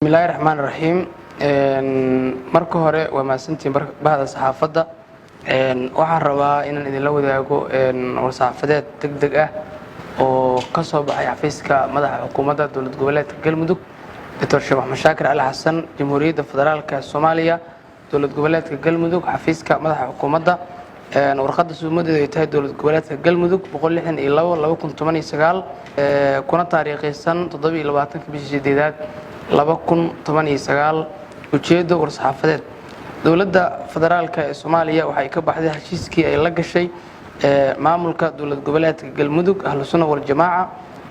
Bismillahi raxmaan raxiim. Marka hore waa mahadsantiin bahda saxaafadda. Waxaan rabaa inaan idinla wadaago war-saxaafadeed deg deg ah oo ka soo baxay xafiiska madaxa xukuumadda Dowlad Goboleedka Galmudug, Doctor Sheekh Maxamed Shaakir Cali Xasan, Jamhuuriyadda Federaalka Soomaaliya, Dowlad Goboleedka Galmudug, xafiiska madaxa xukuumadda. Warqadda suumadeedu ay tahay Dowlad Goboleedka Galmudug 162/2019, kuna taariikhaysan 27-ka bishii sideedaad 2019. Ujeeddo war-saxaafadeed: Dowladda Federaalka ee Soomaaliya waxay ka baxday heshiiskii ay la gashay maamulka Dowlad Goboleedka Galmudug, Ahlu Sunna Waljamaaca,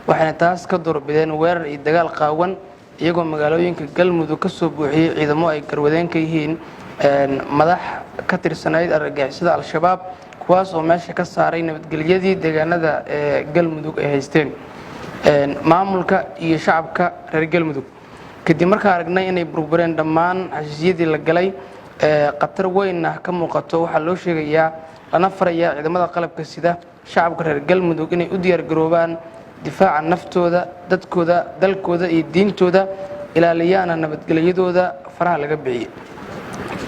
waxayna taas ka doorbideen weerar iyo dagaal qaawan, iyagoo magaalooyinka Galmudug ka soo buuxiyey ciidamo ay garwadeen ka yihiin madax ka tirsanayd argagixisada Al-Shabaab, kuwaas oo meesha ka saaray nabadgelyadii deegaanada ee Galmudug ay haysteen maamulka iyo shacabka reer Galmudug. Kadib markaan aragnay inay burbureen dhammaan heshiisyadii la galay, khatar weynna ka muuqato, waxaa loo sheegayaa lana farayaa ciidamada qalabka sida, shacabka reer Galmudug inay u diyaargaroobaan difaaca naftooda, dadkooda, dalkooda iyo diintooda, ilaaliyaana nabadgelyadooda faraha laga bixiyey.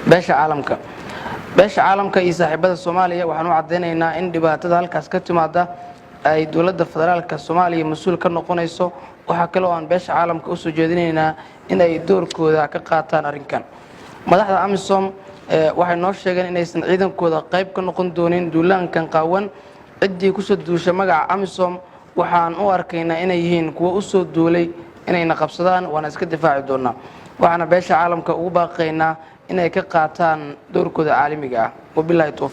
Beesha caalamka, beesha caalamka iyo saaxiibada Soomaaliya waxaan u caddaynaynaa in dhibaatada halkaas ka timaada ay Dowladda Federaalka Soomaaliya mas-uul ka noqonayso. Waxaa kale oo aan beesha caalamka usoo jeedinaynaa in ay doorkooda ka qaataan arrinkan. Madaxda AMISOM waxay noo sheegeen inaysan ciidankooda qayb ka noqon doonin duulaankan qaawan. Ciddii kusoo duusha magaca AMISOM waxaan u arkaynaa inay yihiin kuwo usoo duulay inayna qabsadaan, waana iska difaaci doonaa. Waxaana beesha caalamka ugu baaqaynaa inay ka qaataan doorkooda caalamiga ah. Wabilaahi towfiiq.